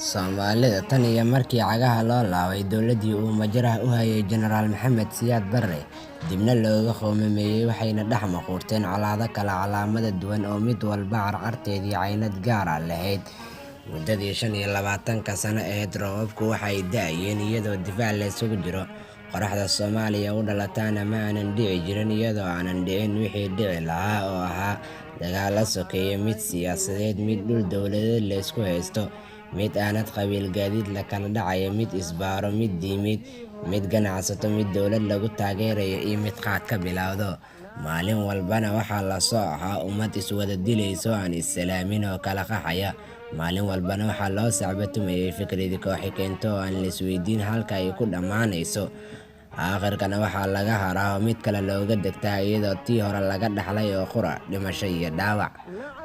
Soomaalida tan iyo markii cagaha loo laabay dowladdii uu majaraha u hayay Jenaraal Maxamed Siyaad Barre, dibna looga qoomameeyay waxayna dhex maquurteen colaado kala calaamado duwan oo mid walba carcarteedii caynad gaar ah lahayd. Muddadii 25-ka sano ahayd roobabku waxay da'ayeen iyadoo difaac la isugu jiro, qorraxda Soomaaliya u dhalatana ma aanan dhici jirin iyadoo aanan dhicin wixii dhici lahaa oo ahaa dagaal sokeeye, mid siyaasadeed, mid dhul dowladeed la isku haysto, mid aanad qabiil, gaadiid la kala dhacayo, mid isbaaro, mid diimeed, mid ganacsato, mid dowlad lagu taageerayo iyo mid qaad ka bilowdo. Maalin walbana waxaa la soo ahaa ummad iswada dilaysa oo aan is salaamin oo kala qaxaya. Maalin walbana waxaa loo sacbatumayay fikradii kooxi keento oo aan la isweydiin halka ay ku dhammaanayso. Aakhirkana waxaa laga haraa oo mid kale looga degtaa iyadoo tii hore laga dhaxlay oo qura, dhimasho iyo dhaawac.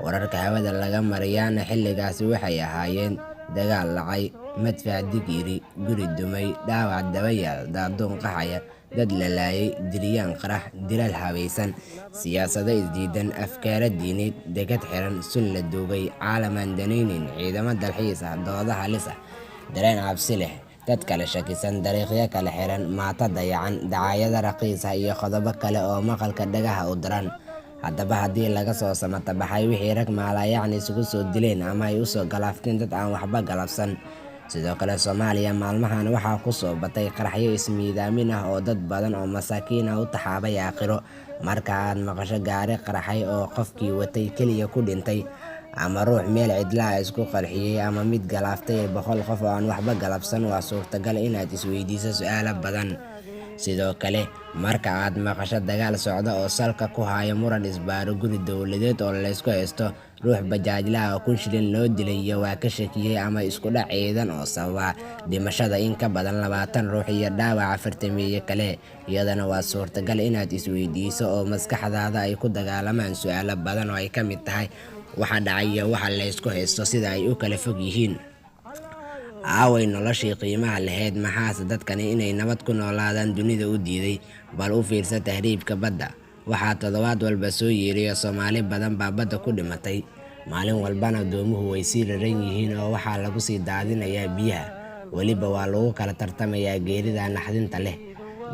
Wararka hawada laga mariyaana xilligaasi waxay ahaayeen dagaal dhacay, madfac dig yiri, guri dumay, dhaawac daba yaal, daaduun qaxaya, dad la laayay, diryaan qarax, dilal habaysan, siyaasado isdiidan, afkaaro diineed, dekad xiran, sun la duugay, caalam aan danaynayn, ciidamo dalxiis ah, doodo halis ah, dareen cabsi leh, dad kala shakisan, dariiqyo kala xiran, maato dayacan, dacaayado raqiis ah iyo qodobo kale oo maqalka dhagaha u daran. Haddaba haddii laga soo samatabaxay wixii rag maalayacni isugu soo dileen ama ay u soo galaafteen dad aan waxba galabsan. Sidoo kale Soomaaliya maalmahan waxaa ku soo batay qaraxyo ismiidaamin ah oo dad badan oo masaakiin ah u taxaabay aakhiro. Marka aad maqasho gaari qaraxay oo qofkii watay keliya ku dhintay, ama ruux meel cidla ah isku qarxiyay, ama mid galaaftay 100 qof oo aan waxba galabsan, waa suurtagal inaad isweydiiso su'aalo badan. Sidoo kale, marka aad maqasho dagaal socda oo salka ku haya muran isbaaro guri dowladeed oo la isku haysto, ruux bajaajle ah oo 1000 shilin loo dilay iyo waa ka shakiyay, ama isku dhac ciidan oo sababa dhimashada in ka badan 20 ruux iyo dhaawaca 40 kale, iyadana waa suurtagal inaad isweydiiso oo maskaxdaada ay ku dagaalamaan su'aalo badan oo ay ka mid tahay waxa dhacay iyo waxa la isku haysto sida ay u kala fog yihiin. Aaway noloshii qiimaha lahayd, maxaase dadkani inay nabad ku noolaadaan dunida u diiday? Bal u fiirsa tahriibka badda. Waxaa toddobaad walba soo yeeraya Soomaali badan baa badda ku dhimatay. Maalin walbana doomuhu way sii raran yihiin oo waxaa lagu sii daadinayaa biyaha. Weliba waa lagu kala tartamayaa geerida naxdinta leh.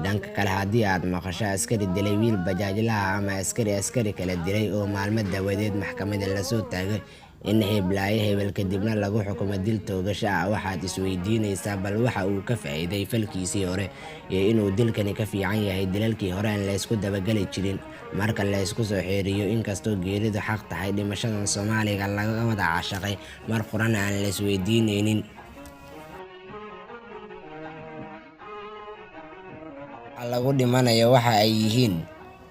Dhanka kale, haddii aad maqasho askari dilay wiil bajaajle ah ama askari askari kale dilay oo maalmo dabadeed maxkamadda la soo taagay in heblaayo hebel kadibna lagu xukumo dil toogasho ah, waxaad isweydiinaysaa bal waxa uu ka faa'iiday falkiisii hore iyo inuu dilkani ka fiican yahay dilalkii hore aan la isku dabagali jirin. Marka la isku soo xeeriyo, inkastoo geeridu xaq tahay, dhimashadan Soomaaliga laga wada caashaqay mar qurana aan la isweydiinaynin. Waxa lagu dhimanayo waxa ay yihiin,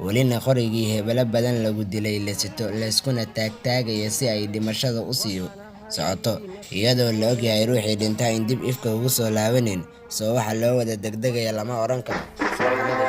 welina qorigii hebelo badan lagu dilay la sito, la iskuna taagtaagayo si ay dhimashadu u sii socoto, iyadoo la ogyahay ruuxii dhintaa in dib ifka ugu soo laabanayn. Soo waxa loo wada degdegaya lama oran karo. Soomaalidu